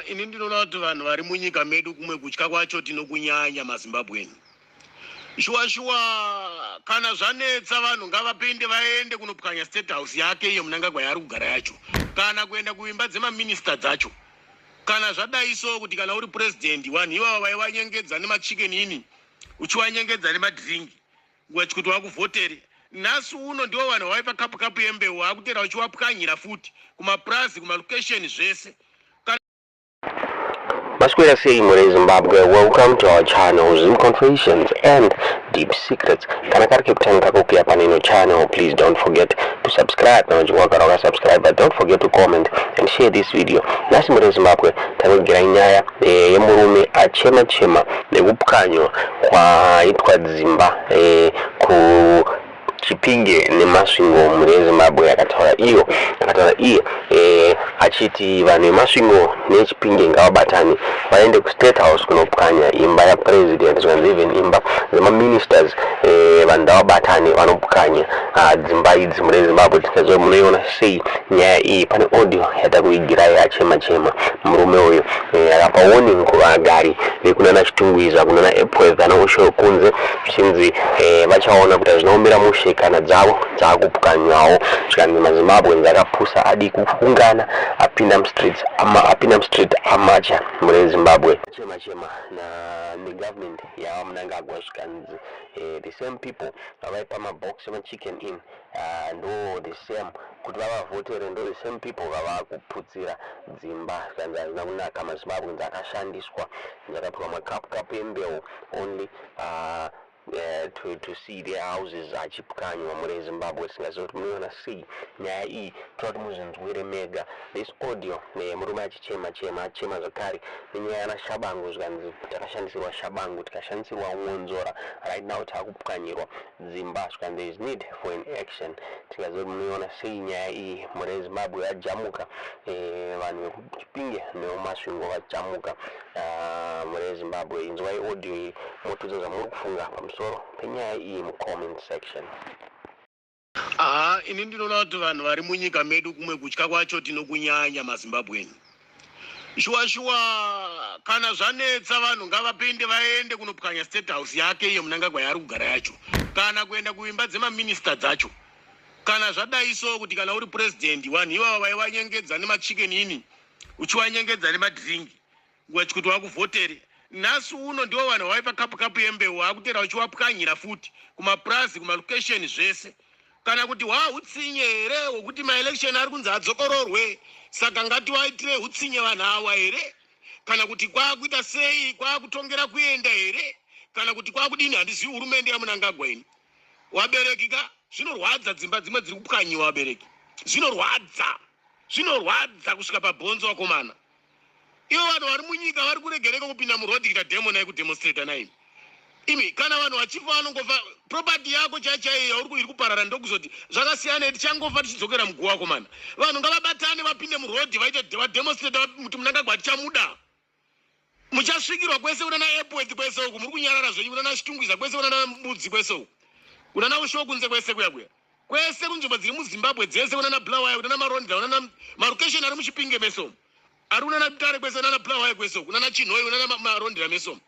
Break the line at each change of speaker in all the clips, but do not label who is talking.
Ini ndinoona kuti vanhu vari munyika medu kumwe kutya kwacho tinokunyanya maZimbabwean. Shuwa shuwa, kana zvanetsa, vanhu ngavapinde vaende kunopwanya State House yake iyo Mnangagwa yaari kugara yacho, kana kuenda kuimba dzemaminista dzacho. Kana zvadai so, kuti kana uri purezidendi, vanhu ivava vaivanyengedza nemaChicken Inn, uchiwanyengedza nemadhiringi kuti wakuvhotere, nhasi uno ndivo vanhu vaipa kapu kapu yembeu, vaakutera uchiwapwanyira futi kumapurazi, kumalocation, zvese.
Maswera sei muri Zimbabwe? Welcome to our channel, Zim Confessions and Deep Secrets. Kana kari kekutanga kako kuya panino channel, please don't forget to subscribe. Kana uchinge wagara wakasubscribe, but don't forget to comment and share this video. Nhasi muri Zimbabwe tanogira nyaya yemurume achema chema nekupwanywa kwaitwa dzimba ku Chipinge neMasvingo mhuri yeZimbabwe. Akataura iyo, akataura iye achiti vanhu veMasvingo neChipinge ngavabatane vaende kuState House kunopwanya imba yapresident. Zvikanzi even imba dzemaministers, vanhu ngavabatane vanopwanya dzimba idzi. Mhuri yeZimbabwe, tikaziva munoiona sei nyaya iyi? Pane audio yatakuigirai achema chema murume uyu. Akapa warning kuvagari vekunana Chitungwiza, kunana Epworth, ana Ushewokunze, zvichinzi vachaona kuti hazvina mushe kana dzavo dzaakupwanywawo. Zvikanzi maZimbabwe akapusa, adi kuungana, apinda mustreets ama, apinda mustreet amacha. Mhuri yeZimbabwe, chema chema na negovernment yavaMnangagwa. Zvikanzi the same people vavaipa mabox emaChicken Inn, ndo the same kuti vavavhotere, ndo the same people vavakuputsira dzimba. Zvikanzi hazvina kunaka, maZimbabwe akashandiswa, dzakapiwa makapu kapu embeu only to see their houses achipwanywa. Mhuri yeZimbabwe, singaziva kuti munoiona sei nyaya iyi. Toda kuti muzvinzwire mega this audio, murume achichema chema, achema zvakare nenyaya yana Tshabangu. Zvikanzi takashandisirwa Tshabangu, tikashandisirwa Mwonzora, right now taakupwanyirwa dzimba. Zvikanzi there is need for an action. Tingaziva kuti munoiona sei nyaya iyi. Mhuri yeZimbabwe vajamuka, vanhu vekuChipinge nemuMasvingo vajamuka. Mhuri yeZimbabwe, inzwai audio iyi, motiudza zvamuri kufunga pamusoro penyaya iyi mucomment section.
Aha, ini ndinoona kuti vanhu vari munyika medu kumwe kutya kwacho tinokunyanya maZimbabwean. Shuwa shuwa, kana zvanetsa, vanhu ngavapinde vaende kunopwanya State House yake iyo Mnangagwa yaari kugara yacho, kana kuenda kuimba dzemaminista dzacho. Kana zvadai so, kuti kana uri purezidendi, vanhu ivava vaivanyengedza nemaChicken Inn, uchiwanyengedza nemadhiringi kuti wakuvhotere, nhasi uno ndivo vanhu vaipa kapu kapu yembeu, vaakutera uchiwapwanyira futi kumapurazi, kumalocation, zvese. Kana kuti hwautsinye here hwokuti maelection ari kunzi adzokororwe, saka ngatiwaitire utsinye vanhu ava here? Kana kuti kwakuita sei? Kwakutongera kuenda here? Kana kuti kwakudini? Handizivi hurumende yaMnangagwa ini. Wabereki ka, zvinorwadza, dzimba dzimwe dziri kupwanyiwa. Vabereki, zvinorwadza, zvinorwadza kusvika pabhonzo. Vakomana, ivo vanhu vari munyika vari kuregereka kupinda murodhi kuita demo nai, kudemonstrata naimi imi. Kana vanhu vachifa, vanongofa. Property yako chai chaiyo yauri iri kuparara, ndokuzoti zvakasiyana, tichangofa tichidzokera muguva. Komana, vanhu ngavabatane, vapinde murodhi, vaite vademonstrata kuti Mnangagwa tichamuda. Muchasvikirwa kwese kunana Epworth kwese uku, muri kunyarara zvenyu, kunana Chitungwiza kwese, kunana Mbudzi kwese uku, kunana Ushewokunze kwese, kuya kuya kwese, kunzvimbo dziri muZimbabwe dzese, kunana Bulawayo, kunana Marondera, kunana marokesheni ari muChipinge mese umu, ari kunana Mutare kwese, kunana Bulawayo kwese uku, kunana Chinhoyi, kunana Marondera mese umu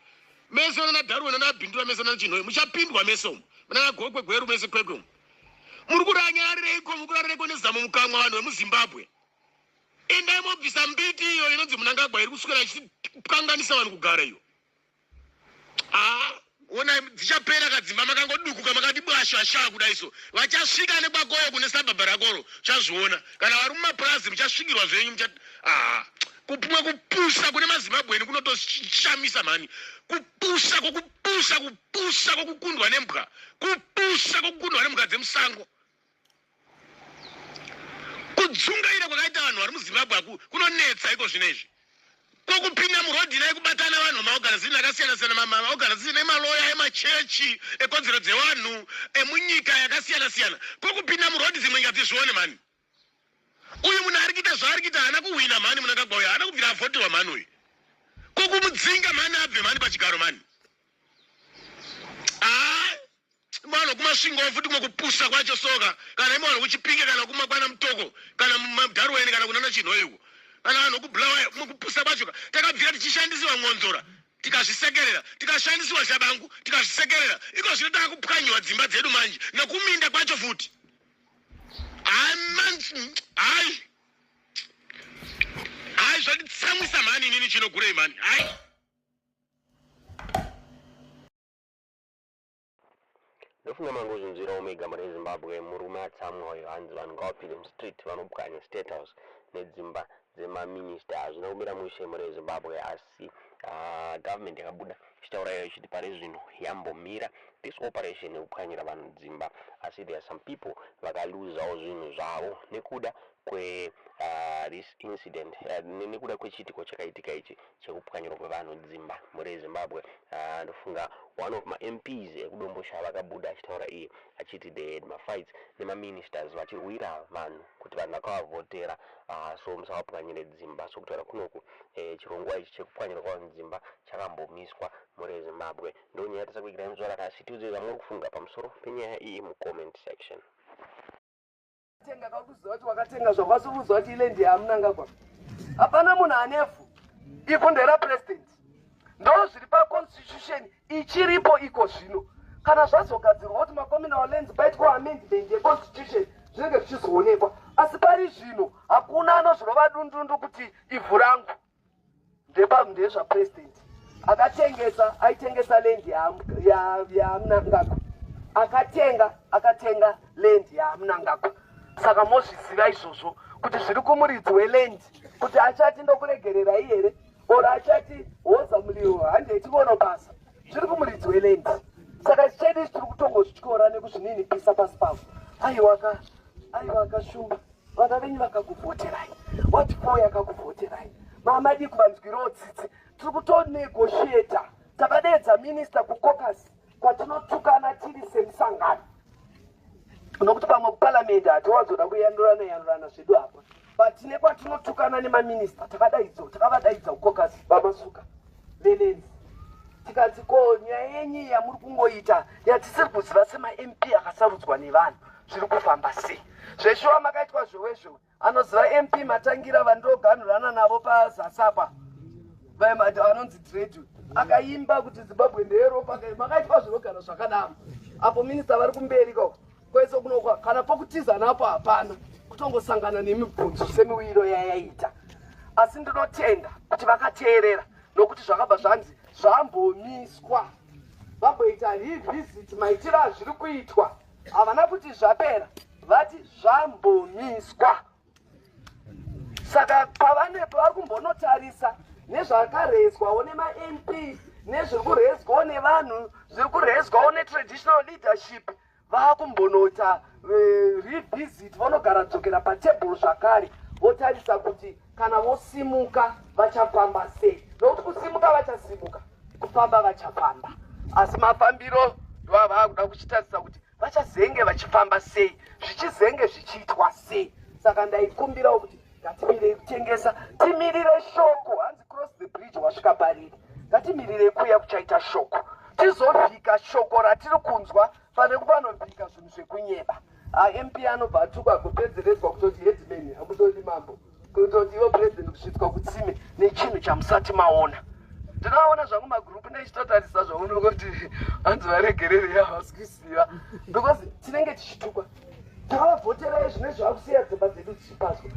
mese, kunana Dharuwe, kunana Bindura mese, kunana Chinhoyi muchapindwa mese umu, munana Gokwe, Gweru mese, Kwekwe umu. Muri kuranyarireiko? Muri kurarireiko nezamo mukamwa, vanhu vemuZimbabwe? Endai mobvisa mbiti iyo inonzi Mnangagwa iri kuswera ichikanganisa vanhu kugara iyo. Aa, onai dzichapera kadzimba, makangodukuka, makati bwashasha kudai so, vachasvika nekwakoyo kune sabhabha rakoro, uchazviona. Kana vari mumapurazi, muchasvikirwa zvenyu. Mucha aa, kupumwe kupusa kune maZimbabweni kunotoshamisa mhani. Kupusa kwokupusa, kupusa kwokukundwa nembwa, kupusa kwokukundwa nemhuka dzemusango. Kudzungaira kwakaita vanhu vari muZimbabwe aku kunonetsa iko zvino izvi. Kwokupinda murodhi nai, kubatana vanhu, maorganization akasiyana siyana, maorganization emaloya, emachechi, ekodzero dzevanhu, emunyika yakasiyana siyana, kwokupinda murodhi, dzimwe nyika dzizvione mhani. Uyu munhu ari kuita zvaari kuita, haana kuhwina mhani. Mnangagwa uyu haana kubvira avhoterwa mhani uyu. Kwokumudzinga mhani, abve mhani pachigaro mhani. Aa, vanhu kuMasvingo futi, kumwe kupusa kwacho soka. Kana imi vanhu kuChipinge, kana kumakwana Mutoko, kana muDharuweni, kana kunana Chinhoyi uko. Kana vanhu vekubulawayo, kumwe kupusa kwacho ka, takabvira tichishandisiwa Mwonzora, tikazvisekerera, tikashandisiwa Shabangu, tikazvisekerera. Iko zvino takupwanyiwa dzimba dzedu manje, nekuminda kwacho futi. Hayi, hayi, zvanditsamwisa mhani inini. Chinogurei mhani, hayi.
Ndofunga mangozvinzwira omega muri Zimbabwe. Murume atsamwa uyo, hanzi vanhu ngavapinde mustreet, vanopwanya State House nedzimba dzemaminista. Hazvina kumira mushe muri Zimbabwe, asi government yakabuda ichitaura iyo ichiti pari zvino yambomira this operation yekupwanyira vanhu dzimba, asi there are some people vakaluzawo zvinhu zvavo nekuda kwe this incident, nekuda kwechiitiko chakaitika ichi chekupwanyirwa kwevanhu dzimba muri Zimbabwe. Ndofunga one of maMPs ekuDomboshava akabuda achitaura iye achiti they had mafights nemaministers vachirwira vanhu kuti vanhu vakavavhotera, so musavapwanyire dzimba. So kutaura kunoku, chirongwa ichi chekupwanyirwa kwavanhu dzimba chakambomiswa muri Zimbabwe. Ndo nyaya yatasakuigirai muzuva ranhasi. Tiudzei zvamuri kufunga pamusoro penyaya iyi mucomment section.
Tenga kakuziva kuti wakatenga, zvawasikuziva kuti iland yaMnangagwa. Hapana munhu anevhu, ivhu nderapresident. Ndo zviri paconstitution ichiripo iko zvino. Kana zvazogadzirwa kuti macommunal lands paitwa amendment yeconstitution, zvinenge zvichizoonekwa, asi pari zvino hakuna anozvirova dundundu kuti ivhu rangu. Ndezvapresident. Akatengesa, aitengesa land yaMnangagwa. Akatenga, akatenga land yaMnangagwa. Saka mozviziva izvozvo kuti zviri kumuridzi weland, kuti achati ndokuregererai here or achati hoza muriro, handei tivono basa. Zviri kumuridzi weland. Saka chedu tiri kutongozvityora nekuzvininipisa pasi pavo. Aiwaka, aiwaka, Shumba, vana venyu vakakuvhoterai, wati fo yakakuvhoterai, mamadi kuvanzwirawo tsitsi. Tiri kutonegotiata. Takadeedza minista kucaucus kwatinotukana tiri semusangano, nokuti pamwe kuparamende hatiwanzoda kuyandurana yandurana zvedu apa, but tine kwatinotukana nemaminista. Takadaidzo, takavadaidza kucaucus, vaMasuka velands, tikati ko nyaya yenyu yamuri kungoita yatisiri kuziva semaMP akasarudzwa nevanhu, zviri kufamba sei? Zveshuwa makaitwa zvowe zvowe. Anoziva MP Matangira, vandoganhurana navo pazasi apa, anonzi Dread, akaimba kuti Zimbabwe ndeyeropa. Makaitwa zvinogara zvakadaro apo minista vari kumberi ko kwese kunokwa, kana pokutiza napo hapana, kutongosangana nemibvunzo semiwiro yayaita. Asi ndinotenda kuti vakateerera, nokuti zvakabva zvanzi zvambomiswa, vamboita revisit maitiro azviri kuitwa. Havana kuti zvapera, vati zvambomiswa. Saka pavane vari kumbonotarisa nezvakarezwawo nemaMP, nezviri kurezwawo nevanhu, zviri kurezwawo netraditional leadership, vaakumbonoita revisit. Vanogara dzokera patebhuru zvakare, votarisa kuti kana vosimuka vachafamba sei, nokuti kusimuka vachasimuka, kufamba vachafamba, asi mafambiro ndovavaakuda kuchitarisa kuti vachazenge vachifamba sei, zvichizenge zvichiitwa sei. Saka ndaikumbirawo kuti ngatimirei kutengesa, timirire shoko. Hanzi cross the bridge wasvika pariri. Ngatimirire kuya kuchaita shoko, tizovhika shoko ratiri kunzwa pane kupanovhika zvinhu zvekunyeba. MP anobva atukwa, agopedzeredzwa kutoti headman, akutoti mambo, kutoti ivo president, kusvitswa kutsime nechinhu chamusati maona. Ndinoaona zvangu magurupu nechitotarisa zvaunoti hanzi varegererei, havasi kuziva, because tinenge tichitukwa. Takavavhoterai, zvine zvakusiya dzimba dzedu dzichipazwa.